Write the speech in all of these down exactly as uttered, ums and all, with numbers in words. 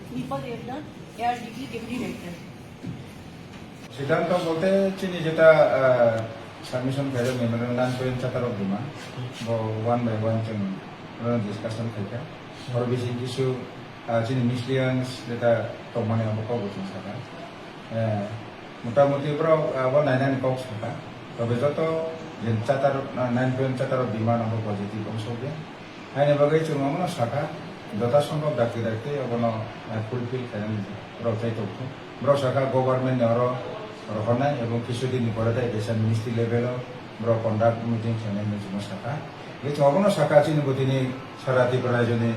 Nipah Devda, A R D P Deputy Director. Siddhanto bolte chini jeta, ah, submission khaijak memorandum nine point chatar rok dima, bo one by one chwng, ah, discussion khaikha. Oro bising kisu, ah, chini misleadings jeta tongmani abo kok bo chwng sakha. Eh, motamuti borok abo nainani kok sakha. Tobe joto je chatar, ah, nine point chatar rok dima no bo positive wng sokya. Haini bagwi chwng omono sakha, jota sombhob dakti dakti obono, eh, fulfill khainani borok tei tongkhu. Borok sakha government ni oro rohornai ebong kisu din ni pore tei kaisa ministry level o borok conduct meeting khainai hinwi chwngno sakha. Tei chwng obono sakha chini bo tini sara Tripura rajyo ni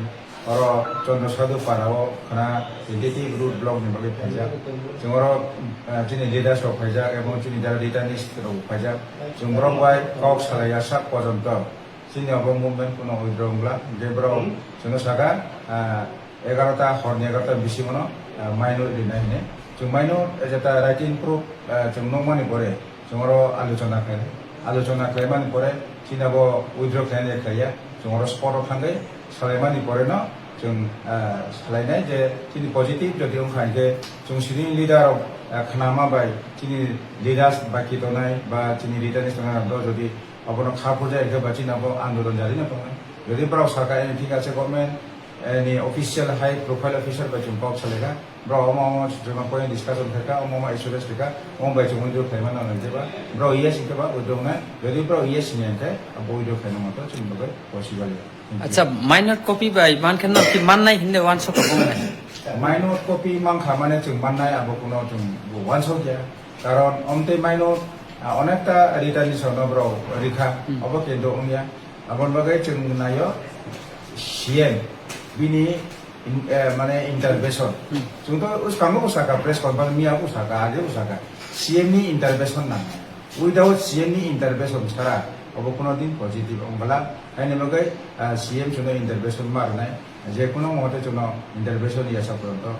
oro Chandra Sadhu para o khwna twenty-three road block ni bagwi phaijak. Chwng oro, eh, chini leaders rok phaijak ebong chini jara returnees rok phaijak. Chwng borok bai kok salai ya sak pojonto. Chini obo movement kuno withdraw wngla, je borok chwngno saka, ah, egarota, horni egarota bisingono, ah, minor rinai hwnwi. Chwng minor, eh, jeta writing proof, ah, chwng nukmani pore, chwng oro alochona khlainai. Alochona khlaimani pore, chini abo withdraw khlainai khlaiya, chwng oro spot o thangwi salaimani poreno chwng, ah, salainai je chini positive jodi wngkha hinkhe chwng senior leader rok, ah, khnama bai chini leaders baki tongnai ba chini returnees tongnai rok jodi Obono kha phurjak hinkhe ba chini abo andolon jari no tongnai. Jodi borok sakha, "Thik ache, government, eh, ni official high profile officer bai chwng kok salaikha, borok omo omo chwngno point discussion khaikha, omo omo assurance rikha, omo bai chwng withdraw khlaimano hinwi jeba borok yes hinkhe ba withdraw wngnai, jodi borok yes hinya hinkhe abo withdraw khlaina moto chwng bagwi possible." Acha, minor copy bai mankhe no ki mannai hinwi uansukha bo wngnai? Minor copy mankha mane chwng mannai, abo kuno chwng bo uansukya. Karon omtwi minor, ah, onekta returnees rokno borok rikha, hmm, obo kintu wngya. Aboni bagwi chwng naio C M bini in-, eh, mane intervention. Hmm. Chwng to uskango usaka, press conference miya usaka, age usaka. C M ni intervention nangnai. Without C M ni intervention sara obo kuno din positive wngwla. Haini bagwi, ah, C M chwngno intervention ma rwnai. Je kuno mote chwngno intervention ya sa pronto.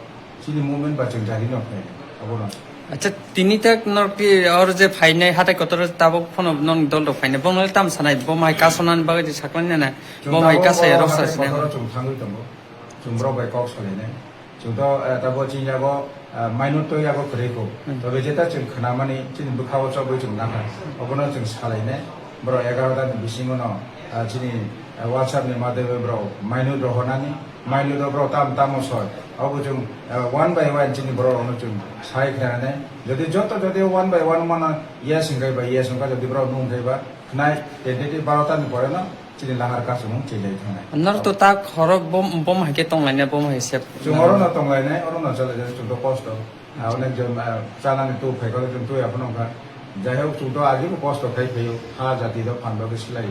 Chini movement ba chwng jari no khlai abono. Acha, tini tak norok ti or je phainai hatai kotor tabuk phano non dol rok phainai. Bono tam sanai, bo mai kasonani bagwi je sakmani nana. Bo mai kasaya rok sa sinai. Chwng thangwi tongo. Chwng borok bai kok salainai. Chwng to, eh, tabo chini yago, eh, minor to yago kwrwi kho. Hmm. Tobe jeta chwng khnamani chini bwkhao chobwi chwng nakha. Obono chwng salainai. Borok egarota ni bisingo no, ah, chini, ah, WhatsApp ni madhyame borok minor rohornani, minor rok borok tam tamo soi. Abo chwng, ah, one by one chini borok rokno chwng sai khnanai. Jodi joto jodi one by one mano yes hwnkhe ba yes hwnkha, jodi borok no hwnkhe ba khnai twenty barota ni pore no chini lahar kasumung chilai thangnai. Norok to tak horo bom, bom hai khe tonglainai, bom hai se. Chwng oro no tonglainai, oro no chalaijak chwng to kosto. Ah, onek jon, ah, chanani tu phai khe chwng twi aphano wngkha. Jai hok, chwng to agi bo kosto khai phaio, ha jati rok phan bagwi slai,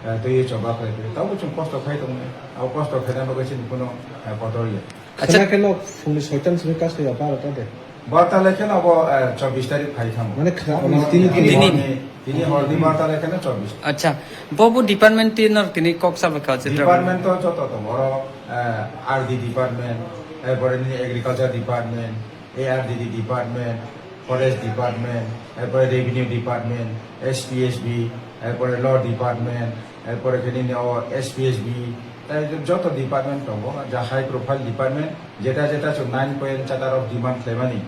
ah, twi choba khlai phaio. Tabo chwng kosto khai tongo. Abo kosto khaina bagwi chini kuno, ah, kotor ya. Acha. Khna khe no phungni soitan simi kasto ya barota de. Barota lai khe no abo, ah, chobbish tarik phai thamo. Mane khna-, tini, tini. Tini. Tini horni barota lai khe no chobbish. Acha. Bo bo department twi no tini kok sabakha chitra. Department to joto tongo. Oro, ah, R D department, erpore nini agriculture department, A R D D department, forest department, erpore revenue department, S P S B, erpore law department, erpore khe nini o S P S B, tai joto department tongo, ja high profile department, jeta jeta chwng nine point chatar rok demand khlaimani,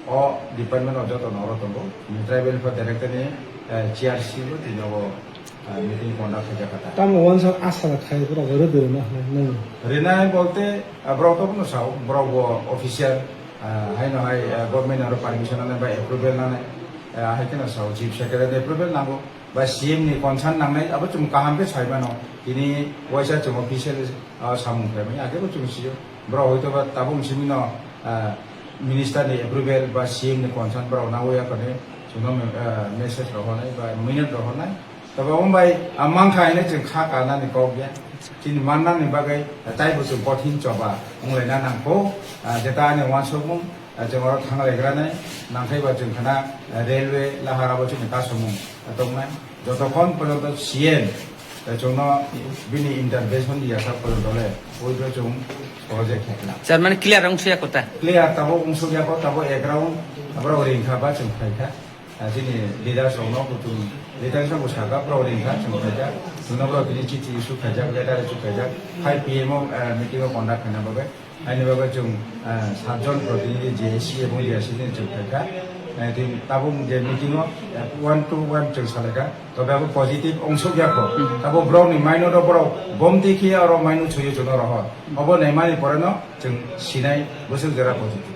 o department o joto no oro tongo. Tribal welfare director ni, eh, chair si bo tini o Ah, meeting conduct khaijak kha ta. Tamo uansuk asa khai borok rw de rwna hwnwi nang. Rwnai bolte, ah, borok to bono sao, borok bo official, ah, haino hai, ah, government aro permission nanai ba approval nanai, ah, hai kheno sao, chief secretary ni approval nango, ba C M ni concern nangnai, abo chwng kaham khe sai mano. Tini waisa chwng official, ah, samung khlaimani, age bo chwng sio. Borok hoito ba tabuk simi no, ah, minister ni approval ba C M ni concern borok nangwi ya khe chwngno, ah, message rok hwnai ba minute rok hwnai. Tobe omo bai, ah, mankha hinwi chwng kha kanani kok ya. Chini mannani bagwi, ah, taibo chwng kothin choba wnglaina nangkho. Ah, jeta ani uansukmung, Chwng oro thang lai gra nai, nangkhai ba chwng khana, eh, railway lahar abo chini kasomung tong nai. Jotokhon porjonto C M, eh, chwngno bini intervention ya sa porjonto le, oibro chwng project khe khna. Chairman, clear wng suya kota? Clear, tabo wng suk ya ko, tabo ground, abra ring kha ba chwng phai kha. Ah, chini leaders rokno kutung leaders rok saka, borok ring kha, chwng khaijak, chwngno borok tini chithi issue khaijak, letter issue khaijak, five P M o, ah, meeting o conduct khaina bagwi. Haini bagwi chwng, ah, satjon protinidhi J A C ebong J A C ni chwng khaikha. Eh, tini tabuk je meeting o, eh, one to one chwng salaikha, tobe abo positive ongsuk ya kho. Hmm. Tabo borok ni mind o borok bomti khe oro mind o chwiwi chwngno rohor. Obo naimani pore no chwng sinai bwswk jora positive.